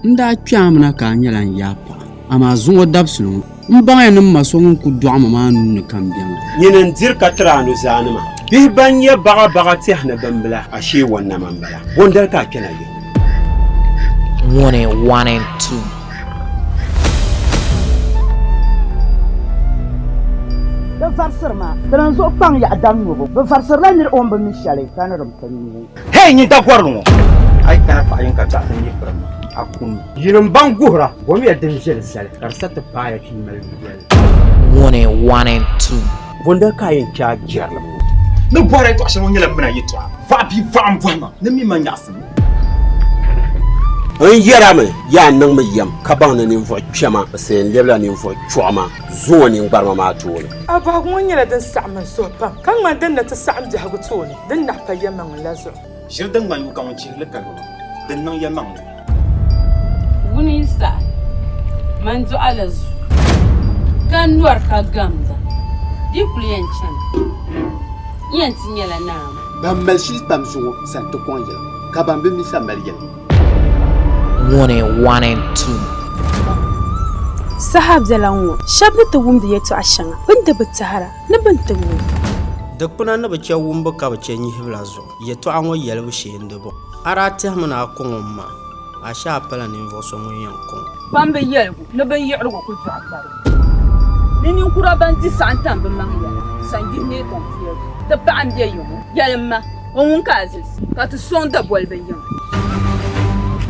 N daa kpe a mi na ka a nyɛla n yaa paɣa, amaa zuŋɔ dabisili ŋɔ, m baŋya ni m ma so ŋun kul dɔɣi ma maa nuu ni ka m be maa. Nyini n-diri ka tiri a nuzaanima. Bihi ban nyɛ baɣabaɣa tɛhi ni bimbila, ashee wannama m-bala. Bɔndali ka a kpɛna yiŋ? Warning 1 and 2. Bɛ varisiri ma, di niŋ zuɣu kpaŋ yaɣa daŋ nyubu. Bɛ varisirila nir o ni bi mi shɛli, ka ni din pun mi. Hei nyin dagɔrili ŋɔ! A yi kana paɣa yini ka dɔɣi ti nyɛ pirim ma, a kum. Yinim ban guhira, bomiya din viɛli zali, ka di sa ti paaya ka yi mali yu viɛlli. Warning 1 and 2. Bɔndali ka a yɛn chɛ a jɛrilim ŋɔ? Ni bɔhiri yɛtɔɣ shɛli ŋɔ nyɛla m mina yɛtɔɣa. Vaɣa bia vaɣa m-bɔhi ma ni mi ma nyaɣisim. N yɛrimi, yaa niŋmi yɛm ka baŋ ni ninvuɣ kpɛma bi sa yɛn lɛbila ninvuɣ chɔɣima zuŋɔ niŋgbarima maa tooni. A bɔhigu ŋɔ nyɛla din saɣim n suhu pam, ka ŋmani din ni ti saɣim biɛhigu tooni din naɣ pa yɛlimaŋli la zuɣu. Ʒiri din ŋmani yuka ŋun chihiri li ka yoma, din niŋ yɛlimaŋli. Wuni n saha, man dɔɣila zuu, ka nɔri ka gamda, di kuli yɛn chana, n yɛn ti nyɛla naa maa. Ban mali shili pam zuŋɔ sani ti kɔŋ yɛliŋ, ka ban bi mi sa mali yɛliŋ. Warning 1 and 2. Saha bela ŋ-ŋɔ, shɛba ni ti wumdi yɛtɔɣ shɛŋa bɛ ni ti bi tɛhira ni bɛ ni ti wum. Dikpuna ni bi chɛ wumbu ka bi chɛ nyihibu la zuɣu, yɛtɔɣa ŋɔ yɛlibu shee n-di bɔ. A daa tɛhimi ni a kɔŋ o m ma, ashe a pala ninvuɣ so ŋun yɛn kɔŋ o. Kpambi yɛligu ni binyiɣirigu ku dɔɣi kpari ni ninkura ban di saɣim tam bɛ maŋ yɛla, sangihi neei tɔŋ tia zuɣu. Ti paɣa m-be yiŋ ŋɔ, yɛlim ma, o ŋun ka a zilisi, ka ti sɔŋ daboli bɛ yiŋa.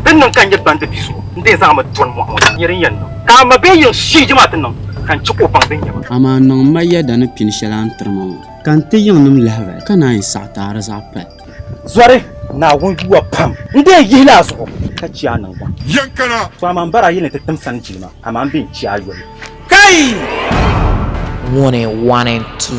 Din niŋ ka n nyɛ bandi bia zuɣu, n dee zaŋ mi dɔni mɔɣu ŋɔ ni, nyɛ din yɛn niŋ ka a ma bee yiŋ shii maa ti niŋ ka n chɛ ka o baŋ din nyɛ ma. Amaa niŋ ma yɛda ni pini shɛli a ni tiri ma ŋɔ, ka n ti yiŋnim lahibali, ka naan yi saɣi ti a di zaɣ pali. Zɔri Naawuni yuwa pam n-dee yihi la a zuɣu ka chɛ a niŋgbuŋ. To amaa m bar a yi ni ti tim sani jilima, amaa m be n-chɛ a yoli. Kai! Warning 1 and 2.